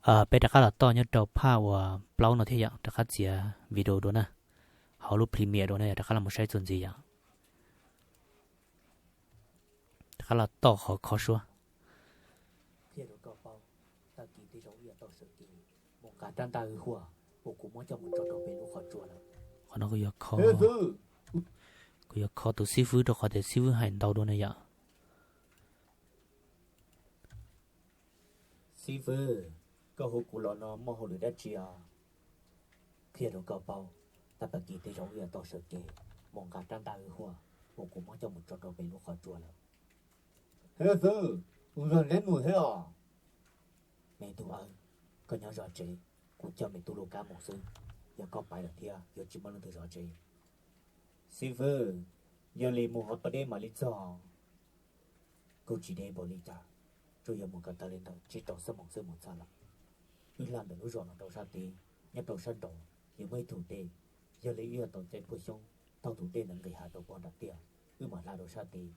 Peb rov qab los toj nyob rau phaj uas plaub no thiab yom, rov qab txiav video dua na, hauv lub Premiere dua na yom, rov qab los saib txuas ntxiv yom. Rov qab los toj qhov kho suab. Qhov no kuv yuav kho, kuv yuav kho tus xib fwb rau qhov tias xib fwb hais ntau dua na yom. Xib fwb, koj hu kuv los no muaj hauj lwm dab tsi os? Qhia rau koj paub, tag kis tej zaum wb yuav tau sawv kev mus nqa rab ntaj hwj huaj uas kuv muab coj mus tso rau pem lub qhov tsua lawm. Xib fwb, kuv zog neb mus thiab os. Me tub Awb, koj nyob zov tsev, kuv coj me tub Lub Kab mus xwb. Yog koj pais lawm thiab yuav tsis muaj leej twg zov tsev. Xib fwb, yog li mus hov tau deb mam li txog. Kuj tsis deb npaum li cas, tsuas yog mus ko taw li ntawm tsib rau xuab moos xwb mus txog lawm. Wb hla ntawm lub zos no rau sab tid, nyob rau sab nraud yuav muaj ib tug dej, yog li wb yuav tau caij puag xyoob taug tus dej ntawd nqis hav rau puag nram tiaj, wb mam hla rau sab tid,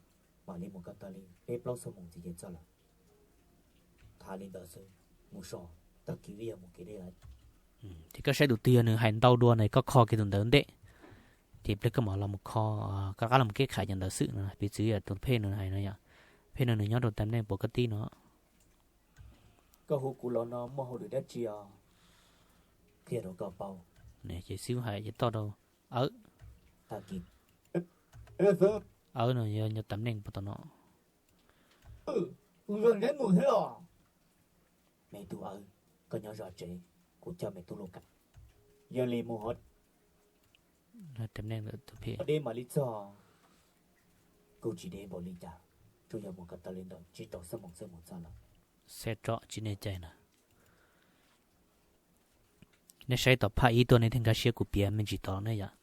mam li mus ko taw li peb plaub xuab moos ntxiv ces txog lawm. Tham li ntawd xwb, mus so, tag kis wb yuav mus kev deb lawm. Ces koj saib tus twg yog nws hais ntau dua na koj kho kiag tus ntawd ntej, ces pliag koj mam los mus kho, koj rov qab los mus keb kham cov ntawd xwb no. Piv txwv yog tus phej no hais no yom, phej no nws nyob rau tam neej puas koj tib no. Koj hu kuv los no muaj hauj lwm dab tsi os? Qhia rau koj paub. Ces xib hwb hais ces toj rau Awb. Tag kis Awb no yog nyob tam neej puag tom no. Kuv zog neb mus thiab os. Me tub Awb, koj nyob zov tsev, kuv coj me tub Lub Kab, yog li mus hov deb mam li txog. Kuj tsis deb npaum li cas, tsuas yog mus ko taw li ntawm tsib rau xuab moos xwb mus txog lawm. Xeb tso tsis nej cai na. Nej saib tom phaj ib tuaj nej thiaj nkag siab kuv piav me ntsis tod ne yom.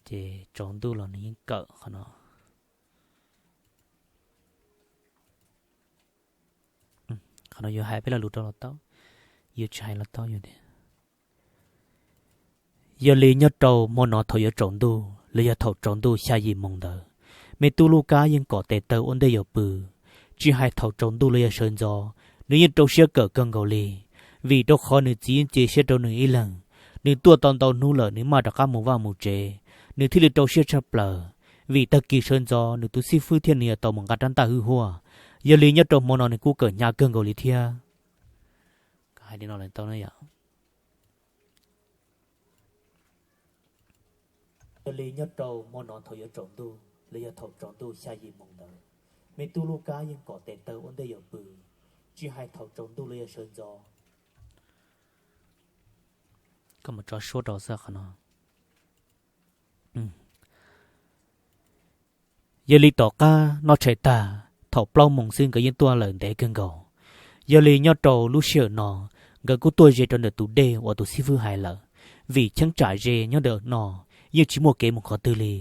Ces tsaus ntuj los nws yeej kawm qhov no. Qhov no yuav hais peb lo lus rau los tau, yuav tsis hais los tau yog tias, yog li nyob rau hmo no thaum yuav tsaus ntuj los yog thaum tsaus ntuj xya yim moos ntawd, me tub Lub Kab yeej kom tes taw ua ntej yuav pw. Tsis hais thaum tsaus ntuj los yog sawv ntxov, nws yeej rau siab kawm kawg nkaus li, vim rau qhov nws txiv yeej cia siab rau nws ib leeg. Nws tuaj tau ntau hnub lawm nws maj rov qab mus vaj mus tsev, nws thiaj li rau siab tshaj plaws. Vim tag kis sawv ntxov nws tus xib fwb thiab nws yuav tau mus nqa rab ntaj hwj huaj, yog li nyob rau hmo no nws kuj kawm hnyav kawg nkaus li thiab. Hais li no lawm tau na yom. Yog li nyob rau hmo no thaum yuav tsaus ntuj los yog thaum tsaus ntuj xya yim moos ntawd, me tub Lub Kab yeej kom tes taw ua ntej yuav pw. Tsis hais thaum tsaus ntuj los yog sawv ntxov. Koj mus tso suab rau xwb qhov no. Yog li tom qab noj tshais tag, thaum plaub moos xwb nkawd yeej tuaj lawm ntev kawg nkaus. Yog li nyob rau lub sij hawm no, nkawd kuj tuaj ze rau ntawm tus dej uas tus xib fwb hais lawm, vim cheeb tsam ze nyob ntawm no yeej tsis muaj kev mus qhov twg li.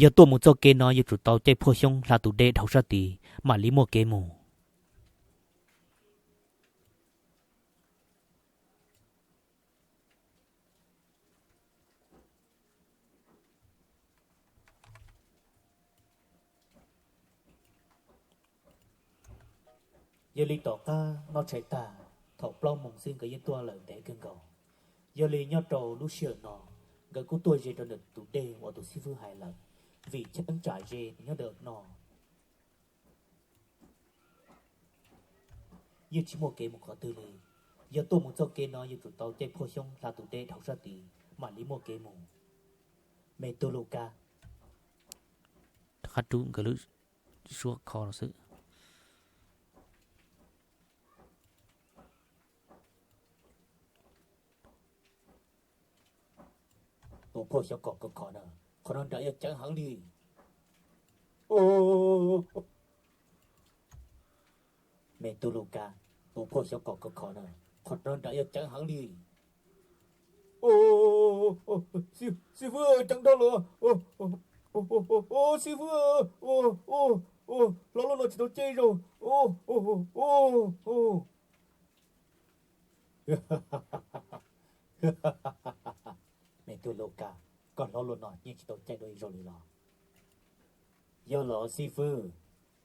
Yog tuaj mus txoj kev no yuav tsum tau caij phuaj xyoob hla tus dej dhau sab tid mam li muaj kev mus. Yog li tom qab noj tshais tag, thaum plaub moos xwb nkawd yeej tuaj lawm ntev kawg nkaus. Yog li nyob rau lub sij hawm no, nkawd kuj tuaj ze rau ntawm tus dej uas tus xib fwb hais lawm, vim cheeb tsam ze nyob ntawm no yeej tsis muaj kev mus qhov twg li. Yog tuaj mus txoj kev no yuav tsum tau caij phuaj xyoob hla tus dej dhau sab tid mam li muaj kev mus. Me tub Lub Kab, rov qab rub nkawd lub suab kho los xwb. Tus phuaj xyov kom kawg khov na, qhov no nram yog ceev heev li. Me tub Lub Kab, tus phuaj xyov kom kawg khov na, qhov no nram yog ceev heev li. Xib fwb, ceev dhau lawm. Xib fwb, hlob luaj no tsis tau caij zaug. Me tub Lub Kab, koj hlob luaj no yeej tsis tau caij dua ib zaug li los? Yog los xib fwb,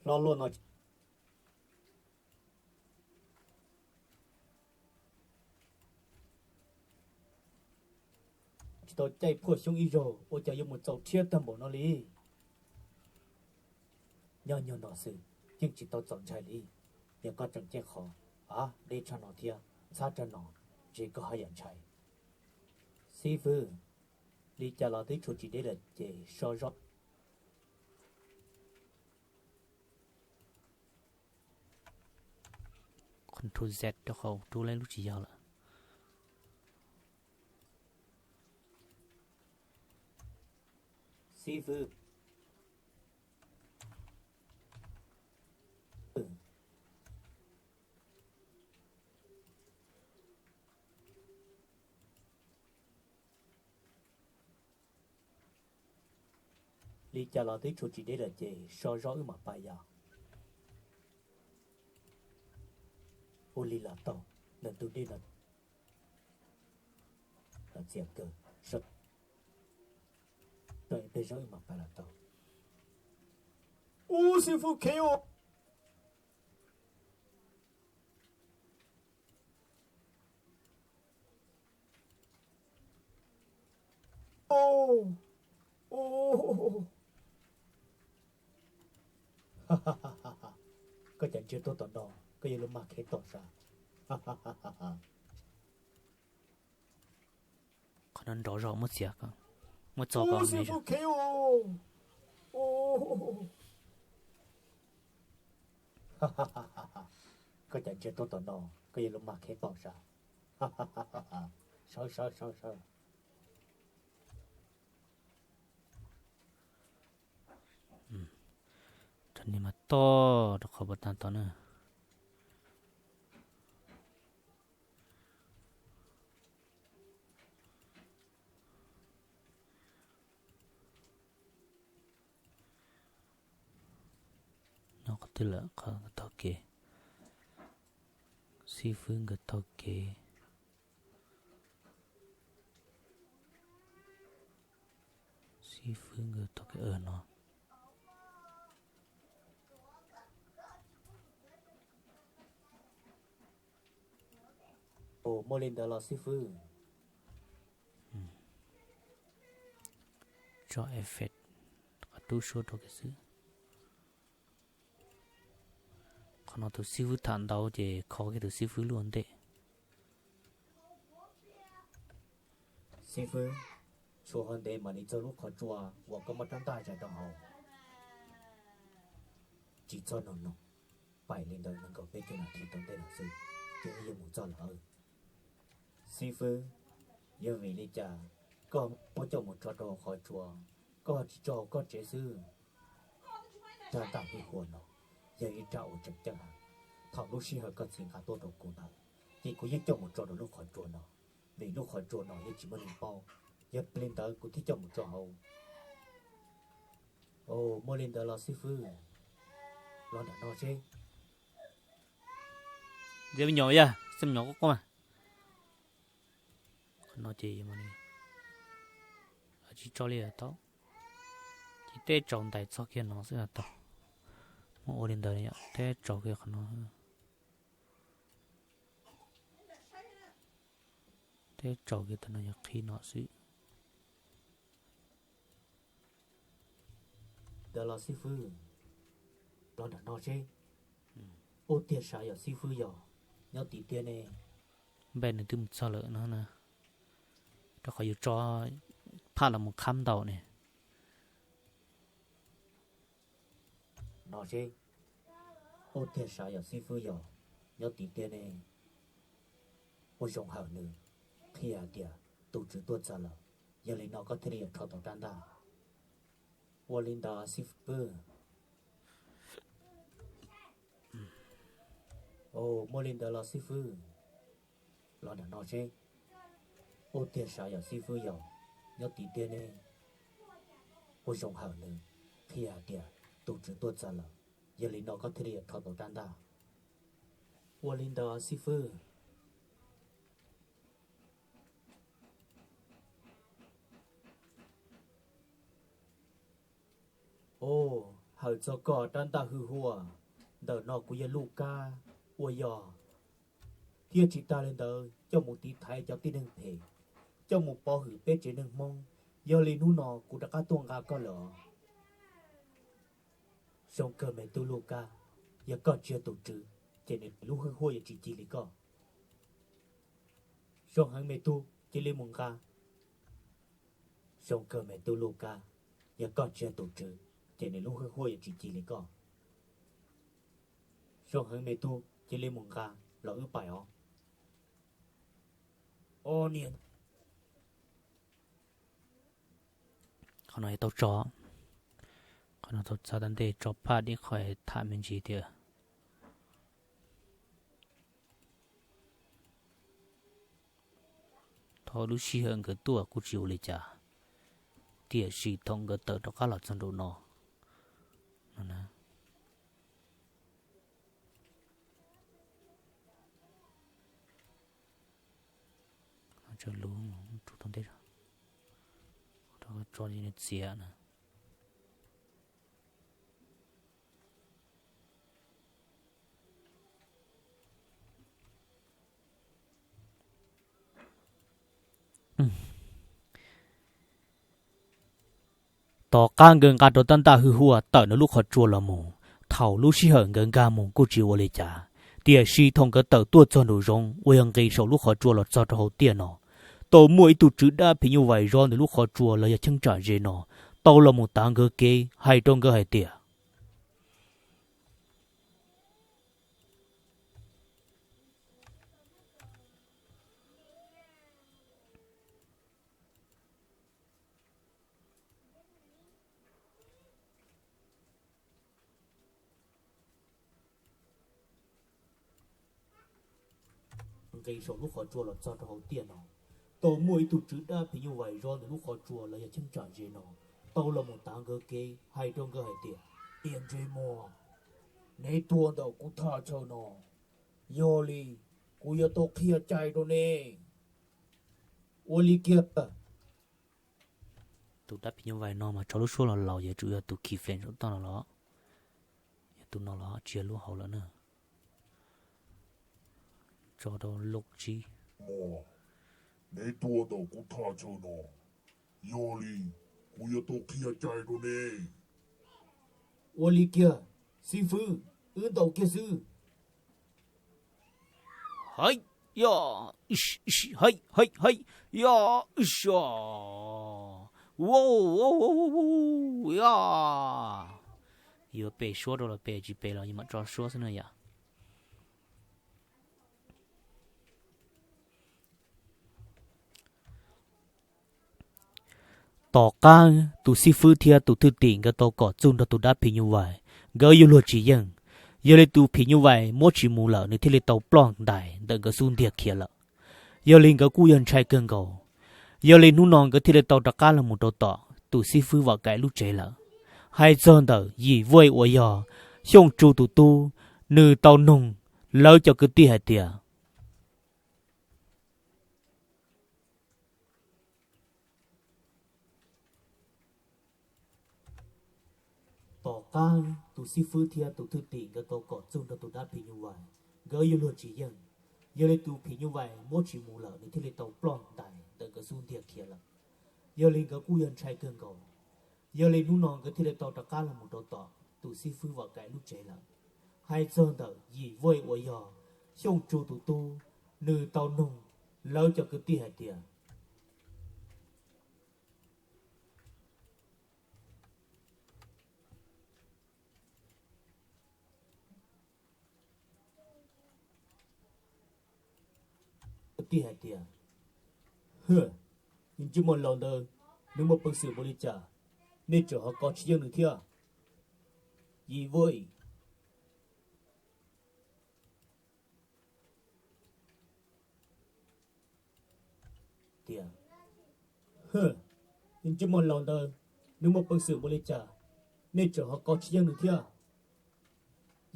hlob luaj no tsis Tsis tau caij phuaj xyoob ib zaug ua cas yuav mus txaus rhiab tag npaum no li. Nyob nyuag no xwb yeej tsis tau txaus ntshai li. Yog koj tseem ceeb qhov, av deb tshaj no thiab ntxhab tshaj no, ntshe koj haj yam ntshai. Xib fwb, li cas los twb tshuav tsis deb lawm ces so zog. Control Z rau qhov rub lub tsis yog lawm. Xib fwb, li cas los twb tshuav tsis deb lawm ces so zog wb mam pais yom. Ua li los tau, ntawm tus dej no los txias kawg, so peb zog wb mam pais los tau. Ub, xib fwb khev os. Koj cov ntsiag tuag tom no, koj yuav lub mag khev tom sav. Qhov no nrov zog, muab txiav, muab txog kom me zog. Koj cov ntsiag tuag tom no, koj yuav lub mag khev tom sav. Sawv sawv sawv sawv. Rau niag mas toj rau qhov puas tag tod na. No qhov twg lawm, qhov taug kev. Xib fwb nkawd taug kev. Xib fwb nkawd taug kev no. Ua muaj li ntawd los xib fwb? Tso effect, qhov rub suab rau kev xwb. Qhov no tus xib fwb tham ntau ces kho kiag tus xib fwb lub ua ntej. Xib fwb, tshuav hov ntev mam li txog lub qhov tsua uas koj muab rab ntaj zais rau hauv. Tsis txhob nug nug, pais li ntawd nees nkaum peb caug nas this rau ntej lawm xwb, ces wb yuav mus txog lawm. Xib fwb, yog vim li cas koj muab coj mus tso rau hauv qhov tsua, koj tsis tso hauv koj tsev xwb? Rab ntaj hwj huam no yog ib rab uas tseem ceeb heev. Thaum lub sij hawm koj txiv nqa tuaj rau kuv ntawd, ces kuv yeej coj mus tso rau lub qhov tsua no, vim lub qhov tsua no yeej tsis muaj neeg paub. Yog li ntawd kuv thiaj coj mus tso hauv. Ua muaj li ntawd los xib fwb? Los nram no seb. Ntxias me nyuam yog xib me nyuam quaj quaj mas. Qhov no ces tsis tso li tau, ces tej tsaus ntais txog kiag no xwb tau. Muab ua li ntawd, tej tsaus kiag qhov no. Tej tsaus kiag tam no yog qhib no xwb. Ntawd los xib fwb, los nram no seb. Ua tiag sav yog xib fwb yog nyob tim tiag ne? Npej nws twb mus txog lawm no na, rau qhov yus tso phaj los mus khab ntau ne. No seb, ua tiag sav yog xib fwb yog nyob tim tiag ne? Ua zoo hawm nws qhia hais tias tus tswv tuaj txog lawm, yog li no koj thiaj li yuav rho tau rab ntaj. Ua li ntawd xib fwb. Ua muaj li ntawd los xib fwb? Los nram no seb. Ua tiag sav yog xib fwb yog nyob tim tiag ne? Ua zoo hawm nws qhia hais tias tus tswv tuaj txog lawm, yog li no koj thiaj li yuav rho tau rab ntaj. Ua li ntawd xib fwb. Ua, hawm txog koj rab ntaj hwj huam, ntawm no kuv yog Luj Kab, ua yog. Thiab tsis tas li ntawd coj mus tiv thaiv cov tib neeg phem, coj mus pov hwm peb tsev neeg Hmoob. Yog li hnub no kuv rov qab tuaj nqa koj lawm os. Zoo kawg me tub Luj Kab, yog koj tsis yog tus tswv, ces nws lub hwj huaj yuav tsis cig li koj. Zoo heev me tub, cia li mus nqa. Zoo kawg me tub Luj Kab, yog koj tsis yog tus tswv, ces nws lub hwj huaj yuav tsis cig li koj. Zoo heev me tub, cia li mus nqa los wb pais os. Ob niag Qhov no tau tso, qhov no tau txav tau ntej tso phaj dib qhov tham me ntsis tias thaum lub sij hawm nkawd tuaj kuj tsis ua li cas, tiam sis thaum nkawd tawm rov qab los txog nraum no, no na, tso ntej, tso txiav na. Tom qab nkawd nqa rau tab ntaj hwj huaj tawm nws lub qhov tsua los mus, thaum lub sij hawm nkawd nkag mus kuj tsis ua li cas, tiam sis thaum nkawd tawm tuaj txog nraum zoov uas yog nqis saum lub qhov tsua los txog rau hauv tiaj no, tau muaj ib tug tswv dab phim nyuj vais zov nws lub qhov tsua los yog cheeb tsam ze no tau los mus tav nkawd kev hais rau nkawd hais tias, nqis saum lub qhov tsua los txog rau hauv tiaj no, tau muaj ib tug tswv dab phim nyuj vais zov nws lub qhov tsua los yog cheeb tsam ze no tau los mus tav nkawd kev hais rau nkawd hais tias, Tiam ntse muag, neb tuaj ntawm kuv thaj chaw no, yog li kuv yuav tau qhia cai rau neb. Ua li kiag. Tus dab phim nyuj vais no mas tso lub suab los laus, yuav tsum yog tus khi fem saum toj no los, yog tus no los tsis yog lub hauv lawm na. Tso rau lub tsib. Neb tuaj ntawm kuv thaj chaw no, yog li kuv yuav tau qhia cai rau neb. Ua li kiag, xib fwb, wb ntaus kiag xwb. Hais, yog, hais, hais, hais, yog, yog, yuav pe suab rau los pe, tsis pe los yeej mam tso suab xwb na yom. Tom qab tus xib fwb thiab tus thwj tim nkawd tau kom txuj nrog tus dab phim nyuj vais, nkawd yuav luag tsis yeej. Yog li tus phim nyuj vais muab tsis mus lawm, nws thiaj li tau ploj ntais ntawm nkawd xub ntiag khiav lawm. Yog li nkawd kuj yog ntshai kawg nkaus. Yog li hnub no nkawd thiaj li tau rov qab los mus rau tom tus xib fwb Vam Kaim lub tsev lawm. Hais txog ntawm Yim Vuj uas yog Xyooj Tsu tus tub, nws tau noog lawv cov kwv tij hais tias, tom qab tus xib fwb thiab tus thwj tim nkawd tau kom txuj nrog tus dab phim nyuj vais, nkawd yuav luag tsis yeej. Yog li tus phim nyuj vais muab tsis mus lawm, nws thiaj li tau ploj ntais ntawm nkawd xub ntiag khiav lawm. Yog li nkawd kuj yog ntshai kawg nkaus. Yog li hnub no nkawd thiaj li tau rov qab los mus rau tom tus xib fwb Vam Kaim lub tsev lawm. Hais txog ntawm Yim Vuj uas yog Xyooj Tsu tus tub, nws tau noog lawv cov kwv tij hais tias, kwv tij hais tias, Hwm, ntsej muag laus ntawd, nws muaj peev xwm npaum li cas, nej tseem ho kov tsis yeej nws thiab? Yim Vuj tias, Hwm, ntsej muag laus ntawd, nws muaj peev xwm npaum li cas, nej tseem ho kov tsis yeej nws thiab?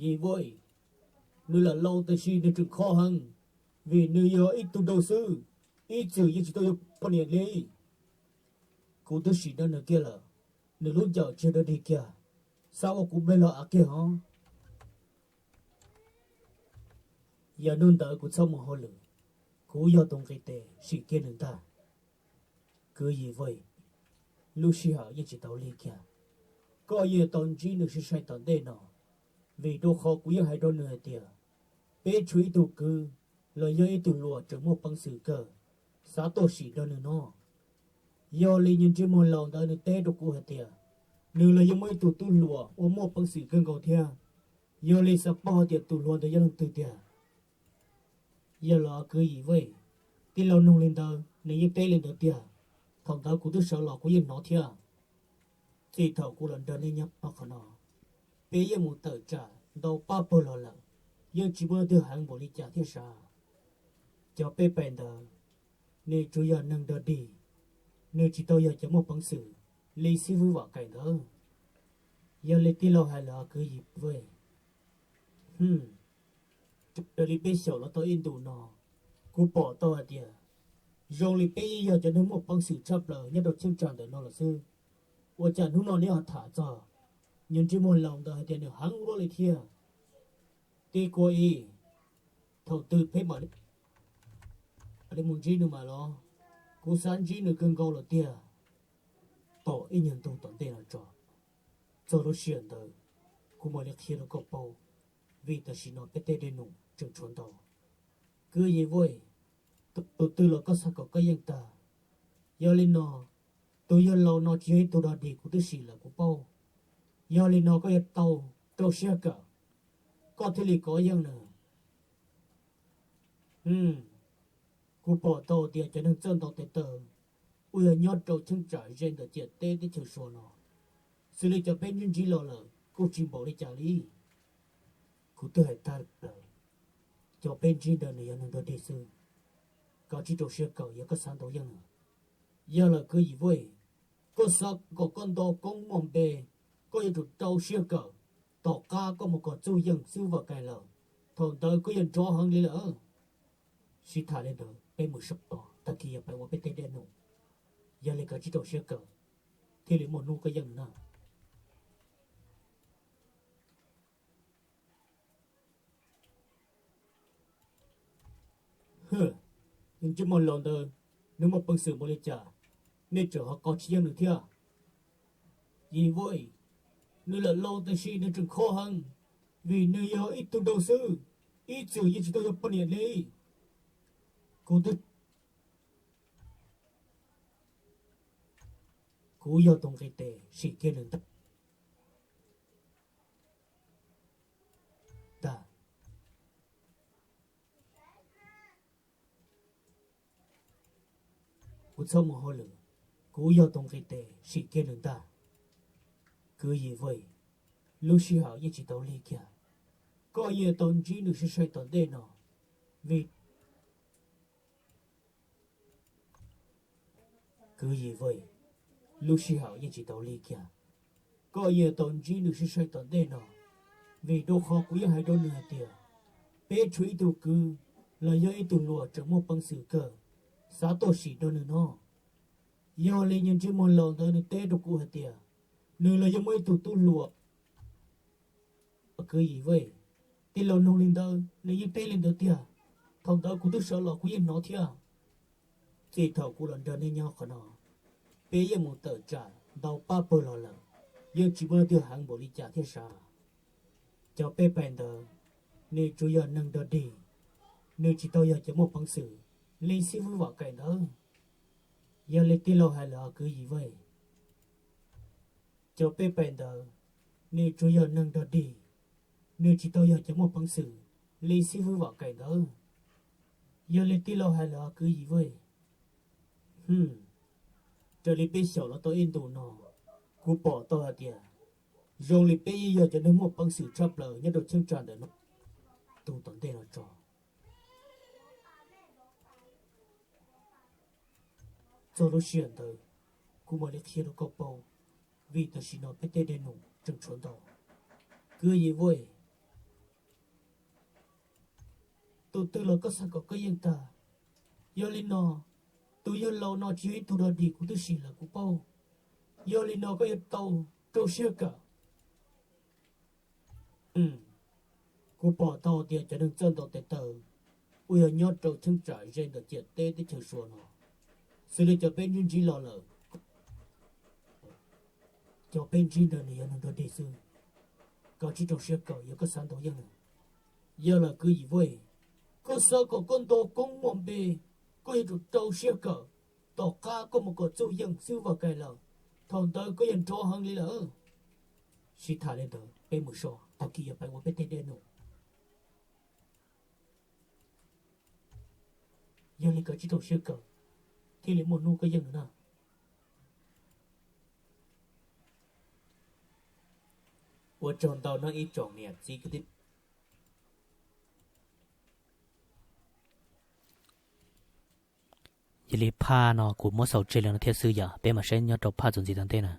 Yim Vuj, nws lam laus tab sis nws tseem kho heev, vim nws yog ib tug nraug xwb, ib txwm yeej tsis tau yuav poj niam li. Kuv twb sim nrog nws kiag lawm, nws lub ncauj tsis yog dog dig kiag, xav ua kuv nplej los av kiag hov. Yog hnub ntawd kuv txhob mus hauj lwm, kuv yog tus nqis tes sim kiag nws ntag. Kwv Yim Vej, lub sij hawm yeej tsis tau lig kiag, koj yeej tau ntsib nws sai sai tom ntej no, vim rau qhov kuv yeej hais rau nws hais tias peb tshuav ib tug kwv los yog ib tug hluas tseem muaj peev xwm kawg, xav tuaj sim nrog nws no. Yog li niag ntsej muag laus ntawd nws teb rau kuv hais tias nws los yeej muaj ib tug tub hluas uas muaj peev xwm kawg nkaus thiab. Yog li xav paub hais tias tus hluas ntawd yog leej twg tiag. Yog los kwv Yim Vej, tij laug nug li ntawd nws yeej teb li ntawd tiag. Thaum ntawd kuv twb sawv los kuv yeej hnov thiab. Txij thaum kuv los nrog nej nyob qhov no, peb yeej mus tawm tsam ntau pab pawg los lawm, yeej tsis muaj leej twg heev npaum li cas thiab sav. Cov pej pais ntawd, nws tsuas yog neeg dog dig, nws tsis tau yog cov muaj peev xwm li xib fwb Vam Kaim ntawd. Yog li tij laug hais lawm kwv Yim Vej, raws li peb xyaum los tau ib ntus no, kuv pom tau hais tias zoo li peb yeej yog cov neeg muaj peev xwm tshaj plaws nyob rau cheeb tsam ntawm no lawm xwb. Ua cas hnub no neb ho tham txog niag ntsej muag laus ntawd hais tias nws heev ua luaj li thiab? Tij Kua Ib, thaum twg peb mam li mus ntsib nws mas los? Kuv xav ntsib nws kawg nkaus lawm tiag. Tos ib nyuag ntu tom ntej no tso, txog lub sij hawm ntawd kuv mam li qhia rau koj paub, vim tam sim no peb tej dej num tseem tshuav ntau. Kwv Yim Vej, tus twg los koj xav kom koj yeej tag. Yog li no, tus yawg laus no tsis yog ib tug dog dig kuv twb sim lawm kuv paub. Yog li no koj yuav tau rau siab kawm, koj thiaj li kov yeej nws. Kuv pom tau tias cov neeg txawj ntaus tes taw uas yog nyob rau cheeb tsam ze ntawm ciam teb teb chaws Suav no, xws li cov peb ntsib ntsib los lawm kuj tsis npaum li cas li. Kuv twb hais tag lawm, cov peb ntsib ntawd nws yog neeg dog dig xwb. Koj tsij rau siab kawm yog koj xav ntaus yeej nws. Yog lawm kwv Yim Vej, koj xav kom koj nto koob muaj npe, koj yuav tsum rau siab kawm. Tom qab koj mus kom txuj yeej xib fwb Vam Kaim lawm, thaum ntawd koj yuav nrov heev li lawm. Sib tham li ntawd peb mus sab tod, tag kis yog peb ua peb tej dej num. Yog li koj tsij rau siab kawm, thiaj li muaj hnub koj yeej nws na. Hwm, ntsej muag laus ntawd, nws muaj peev xwm npaum li cas, nej tseem ho kov tsis yeej nws thiab? Yim Vej, nws lam laus tab sis nws tseem kho heev, vim nws yog ib tug nraug xwb, ib txwm yeej tsis tau yog poj niam li. Kuv twb, kuv yog tus nqis tes sim kiag nws ntag. Kuv txhob mus hauj lwm, kuv yog tus nqis tes sim kiag nws ntag. Kwv Yim Vej, lub sij hawm yeej tsis tau lig kiag, koj yeej tau ntsib nws sai sai tom ntej no, vim Kwv Yim Vej, lub sij hawm yeej tsis tau lig kiag, koj yeej tau ntsib nws sai sai tom ntej no, vim rau qhov kuv yeej hais rau nws hais tias peb tshuav ib tug kwv los yog ib tug hluas tseem muaj peev xwm kawg, xav tuaj sim nrog nws no. Yog li niag ntsej muag laus ntawd nws teb rau kuv hais tias nws los yeej muaj ib tug tub hluas. Kwv Yim Vej, tij laug nug li ntawd nws yeej teb li ntawd tiag. Thaum ntawd kuv twb sawv los kuv yeej hnov thiab. Txij thaum kuv los nrog nej nyob qhov no, peb yeej mus tawm tsam ntau pab pawg los lawm, yeej tsis muaj leej twg heev npaum li cas thiab sav. Cov pej pais ntawd, nws tsuas yog neeg dog dig, nws tsis tau yog cov muaj peev xwm li xib fwb Vam Kaim ntawd. Yog li tij laug hais lawm kwv Yim Vej, cov pej pais ntawd, nws tsuas yog neeg dog dig, nws tsis tau yog cov muaj peev xwm li xib fwb Vam Kaim ntawd. Yog li tij laug hais lawm kwv Yim Vej, raws li peb xyaum los tau ib ntus no, kuv pom tau hais tias zoo li peb yeej yog cov neeg muaj peev xwm tshaj plaws nyob rau cheeb tsam ntawm no. Tus tom ntej no tso, txog lub sij hawm ntawd kuv mam li qhia rau koj paub, vim tam sim no peb tej dej num tseem tshuav ntau. Kwv Yim Vej, tus twg los koj xav kom koj yeej tag. Yog li no, tus yawg laus no tsis yog ib tug dog dig kuv twb sim lawm kuv paub. Yog li no koj yuav tau rau siab kawm. Kuv pom tau tias cov neeg txawj ntaus tes taw uas yog nyob rau cheeb tsam ze ntawm ciam teb teb chaws Suav no, Xws li cov peb ntsib ntsib los lawm, cov peb ntsib ntawd nws yog neeg dog dig xwb. Koj tsib rau siab kawm, yog koj xav ntaus yeej nws. Yog lawm kwv Yim Vej, koj xav kom koj nto koob muaj npe, koj yuav tsum rau siab kawm. Tom qab koj mus kom txuj yeej xwb Vaj Kaim lawm, thaum ntawd koj yeej nrov heev li lawm. Sib tham li ntawd peb mus so, tag kis yuav peb ua peb tej dej num. Yog li koj tsib rau siab kawm, thiaj li muaj hnub koj yeej nws na. Ua tsaug ntau nawb ib tsoom niam txiv kwv tij. Yog li phaj no kuv muab xaus tseg li no thiab xwb, yog peb mam saib nyob rau phaj txuas ntxiv tom ntej na.